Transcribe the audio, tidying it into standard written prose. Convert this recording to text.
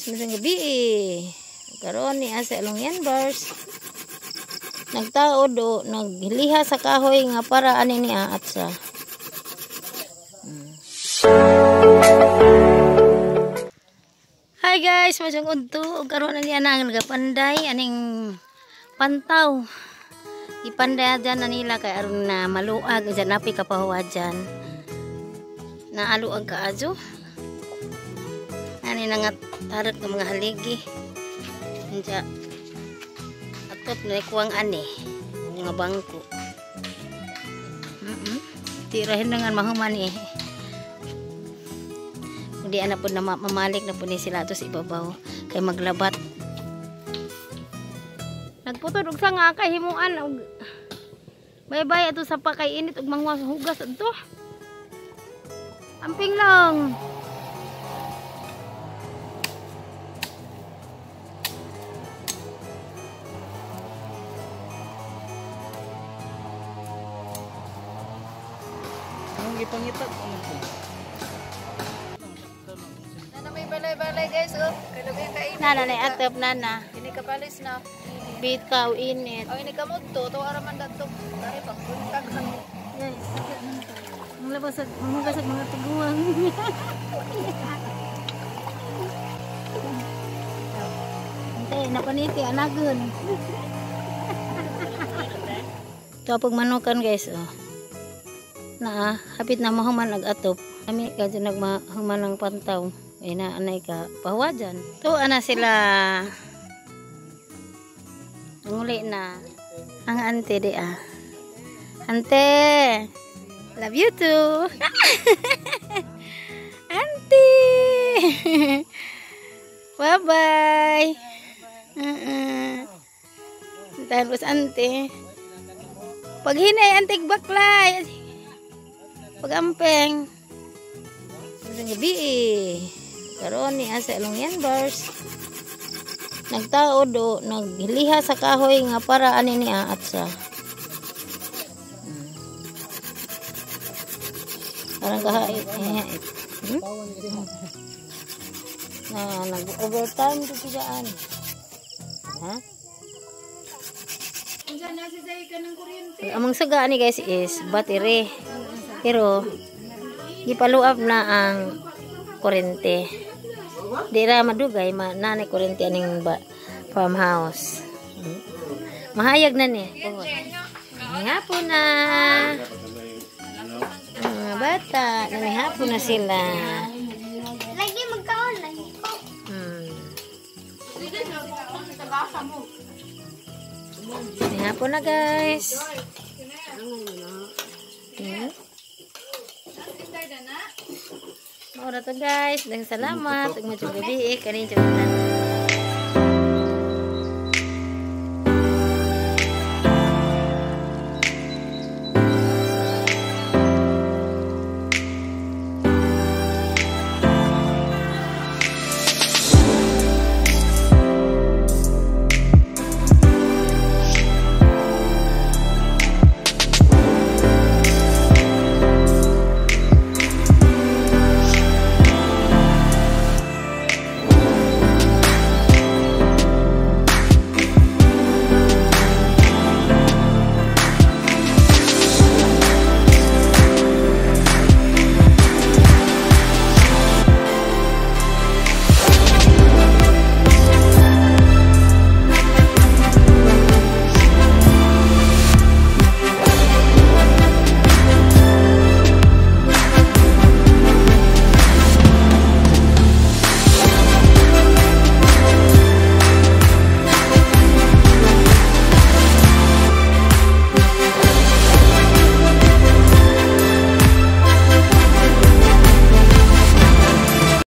Masang gabi eh. Karon ni asa along yan bars. Nagtaod o nagliha sa kahoy nga para ani ni at sa. Hi guys, masang udto og karon ani ana ang nagapanday aning pantaw. Ipanday dyan na nila kay aron na maluag dyan napi kapahuwa dyan. Naaluag ka ajo. Ani na nga tarak ng mga haligi. Diyan. Atop na ikuang ani. Mga bangko. Tirahin na nga mahuman eh. Hindi na po na mamalik na po ni sila ato sa ibabaw. Kay maglabat. Nagputod og sanga kay himuan og bye-bye ato sa pa kay init og mangwas hugas adto. Amping lang. Anong gipangita ko man ko? Nana may balay-balay guys oh. Kay lagi kainit. Nana na atop nana. Ini kapalis na. Bitaw init. Oh, ini kamudto to ara man dadto. Dari pagbuntag. Guys, ang labas at mga sa mga tuguan. Ante, napaniti anagon. Ito pag manukan guys oh. Na hapit na mahuman ag atop. Kami ka dyan nagmahuman ng pantaw. Ay na anay ka pahuwa dyan. To ana sila. Nguli na. Ang ante di ah. Ante. Love you too. Ante. Bye-bye. Tapos ante. Paghinay ante baklay. Pag-ampeng. Masang gabi eh. Karon ni asa along yan bars. Nagtaod o nagliha sa kahoy nga para ani ni at sa. Parang kahait. Na nag-overtime dito dyan. Ha? Among suga ani guys is battery. Pero gipaluap na ang kuryente. Di ra madugay ma nanay kuryente aning ba, farmhouse. Mahayag na ni. Hapon na. Mga bata, nanihapon na sila. Lagi magkaon lagi ko. Nihapon na guys. Maura to guys. Daghang salamat. Ug maayong gabi kanin tanan.